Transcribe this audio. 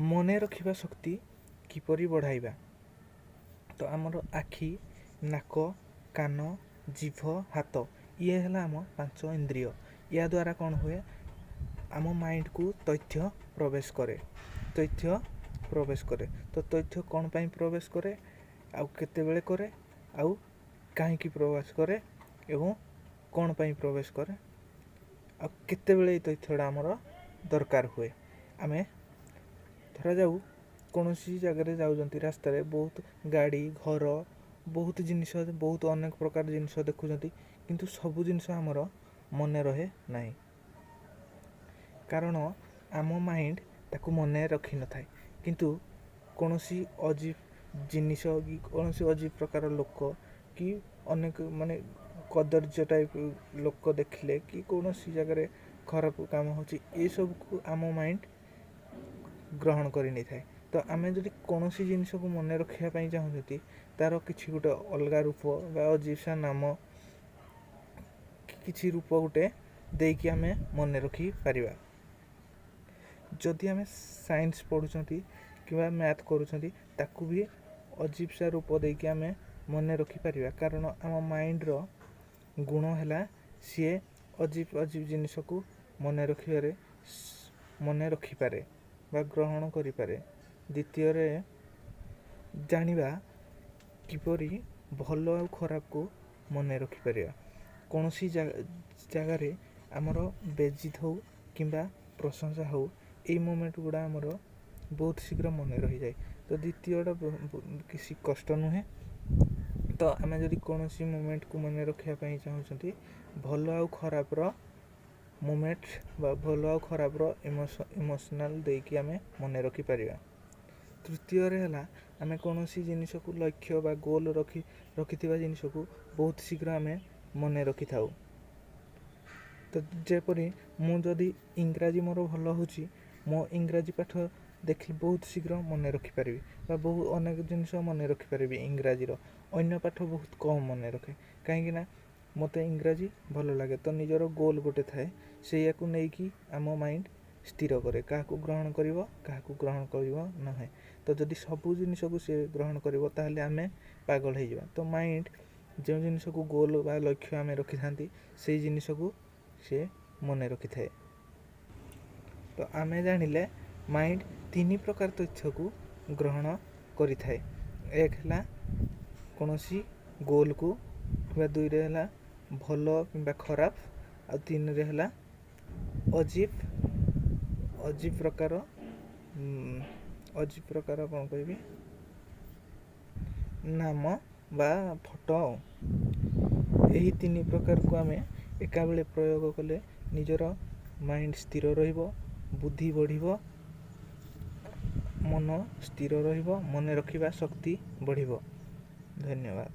ମନେ ରଖିବା ଶକ୍ତି କିପରି ବଢ଼ାଇବା? ତ ଆମର ଆଖି, ନାକ, କାନ, ଜିଭ, ହାତ, ଇଏ ହେଲା ଆମ ପାଞ୍ଚ ଇନ୍ଦ୍ରିୟ। ୟା ଦ୍ୱାରା କ'ଣ ହୁଏ? ଆମ ମାଇଣ୍ଡକୁ ତଥ୍ୟ ପ୍ରବେଶ କରେ, ତଥ୍ୟ ପ୍ରବେଶ କରେ। ତ ତଥ୍ୟ କ'ଣ ପାଇଁ ପ୍ରବେଶ କରେ, ଆଉ କେତେବେଳେ କରେ, ଆଉ କାହିଁକି ପ୍ରବେଶ କରେ ଏବଂ କ'ଣ ପାଇଁ ପ୍ରବେଶ କରେ, ଆଉ କେତେବେଳେ ଏଇ ତଥ୍ୟଟା ଆମର ଦରକାର ହୁଏ? ଆମେ ଧରାଯାଉ କୌଣସି ଜାଗାରେ ଯାଉଛନ୍ତି, ରାସ୍ତାରେ ବହୁତ ଗାଡ଼ି, ଘର, ବହୁତ ଜିନିଷ, ବହୁତ ଅନେକ ପ୍ରକାର ଜିନିଷ ଦେଖୁଛନ୍ତି, କିନ୍ତୁ ସବୁ ଜିନିଷ ଆମର ମନେ ରହେ ନାହିଁ, କାରଣ ଆମ ମାଇଣ୍ଡ ତାକୁ ମନେ ରଖିନଥାଏ। କିନ୍ତୁ କୌଣସି ଅଜୀବ ଜିନିଷ କି କୌଣସି ଅଜୀବ ପ୍ରକାର ଲୋକ କି ଅନେକ ମାନେ କଦର୍ଯ୍ୟ ଟାଇପ୍ ଲୋକ ଦେଖିଲେ କି କୌଣସି ଜାଗାରେ ଖରାପ କାମ ହେଉଛି, ଏସବୁକୁ ଆମ ମାଇଣ୍ଡ ଗ୍ରହଣ କରିନେଇଥାଏ। ତ ଆମେ ଯଦି କୌଣସି ଜିନିଷକୁ ମନେ ରଖିବା ପାଇଁ ଚାହୁଁଛନ୍ତି, ତା'ର କିଛି ଗୋଟେ ଅଲଗା ରୂପ ବା ଅଜୀବ ସା ନାମ, କିଛି ରୂପ ଗୋଟେ ଦେଇକି ଆମେ ମନେ ରଖିପାରିବା। ଯଦି ଆମେ ସାଇନ୍ସ ପଢ଼ୁଛନ୍ତି କିମ୍ବା ମ୍ୟାଥ୍ କରୁଛନ୍ତି, ତାକୁ ବି ଅଜୀବ ସା ରୂପ ଦେଇକି ଆମେ ମନେ ରଖିପାରିବା, କାରଣ ଆମ ମାଇଣ୍ଡର ଗୁଣ ହେଲା ସିଏ ଅଜୀବ ଅଜୀବ ଜିନିଷକୁ ମନେ ରଖିବାରେ, ମନେ ରଖିପାରେ ବା ଗ୍ରହଣ କରିପାରେ। ଦ୍ୱିତୀୟରେ ଜାଣିବା କିପରି ଭଲ ଆଉ ଖରାପକୁ ମନେ ରଖିପାରିବା। କୌଣସି ଜାଗାରେ ଆମର ବେଜିତ ହଉ କିମ୍ବା ପ୍ରଶଂସା ହଉ, ଏଇ ମୋମେଣ୍ଟ ଗୁଡ଼ା ଆମର ବହୁତ ଶୀଘ୍ର ମନେ ରହିଯାଏ। ତ ଦ୍ୱିତୀୟଟା କିଛି କଷ୍ଟ ନୁହେଁ। ତ ଆମେ ଯଦି କୌଣସି ମୋମେଣ୍ଟକୁ ମନେ ରଖିବା ପାଇଁ ଚାହୁଁଛନ୍ତି, ଭଲ ଆଉ ଖରାପର ମୋମେଣ୍ଟ ବା ଭଲ ଆଉ ଖରାପର ଇମୋସନାଲ୍ ଦେଇକି ଆମେ ମନେ ରଖିପାରିବା। ତୃତୀୟରେ ହେଲା, ଆମେ କୌଣସି ଜିନିଷକୁ ଲକ୍ଷ୍ୟ ବା ଗୋଲ୍ ରଖିଥିବା ଜିନିଷକୁ ବହୁତ ଶୀଘ୍ର ଆମେ ମନେ ରଖିଥାଉ। ତ ଯେପରି ମୁଁ ଯଦି ଇଂରାଜୀ ମୋର ଭଲ ହେଉଛି, ମୋ ଇଂରାଜୀ ପାଠ ଦେଖିଲେ ବହୁତ ଶୀଘ୍ର ମନେ ରଖିପାରିବି ବା ବହୁ ଅନେକ ଜିନିଷ ମନେ ରଖିପାରିବି ଇଂରାଜୀର। ଅନ୍ୟ ପାଠ ବହୁତ କମ୍ ମନେ ରଖେ, କାହିଁକିନା ମୋତେ ଇଂରାଜୀ ଭଲ ଲାଗେ। ତ ନିଜର ଗୋଲ୍ ଗୋଟେ ଥାଏ, ସେଇଆକୁ ନେଇକି ଆମ ମାଇଣ୍ଡ ସ୍ଥିର କରେ କାହାକୁ ଗ୍ରହଣ କରିବ, କାହାକୁ ଗ୍ରହଣ କରିବ ନୁହେଁ। ତ ଯଦି ସବୁ ଜିନିଷକୁ ସିଏ ଗ୍ରହଣ କରିବ, ତାହେଲେ ଆମେ ପାଗଳ ହେଇଯିବା। ତ ମାଇଣ୍ଡ ଯେଉଁ ଜିନିଷକୁ ଗୋଲ୍ ବା ଲକ୍ଷ୍ୟ ଆମେ ରଖିଥାନ୍ତି, ସେଇ ଜିନିଷକୁ ସିଏ ମନେ ରଖିଥାଏ। ତ ଆମେ ଜାଣିଲେ ମାଇଣ୍ଡ ତିନି ପ୍ରକାର ତଥ୍ୟକୁ ଗ୍ରହଣ କରିଥାଏ। ଏକ ହେଲା କୌଣସି ଗୋଲ୍କୁ, କିମ୍ବା ଦୁଇରେ ହେଲା ଭଲ କିମ୍ବା ଖରାପ, ଆଉ ତିନିରେ ହେଲା ଅଜୀବ ଅଜୀବ ପ୍ରକାର, ଅଜୀବ ପ୍ରକାର କ'ଣ କହିବି, ନାମ ବା ଫଟୋ। ଆଉ ଏହି ତିନି ପ୍ରକାରକୁ ଆମେ ଏକାବେଳେ ପ୍ରୟୋଗ କଲେ ନିଜର ମାଇଣ୍ଡ ସ୍ଥିର ରହିବ, ବୁଦ୍ଧି ବଢ଼ିବ, ମନ ସ୍ଥିର ରହିବ, ମନେ ରଖିବା ଶକ୍ତି ବଢ଼ିବ। ଧନ୍ୟବାଦ।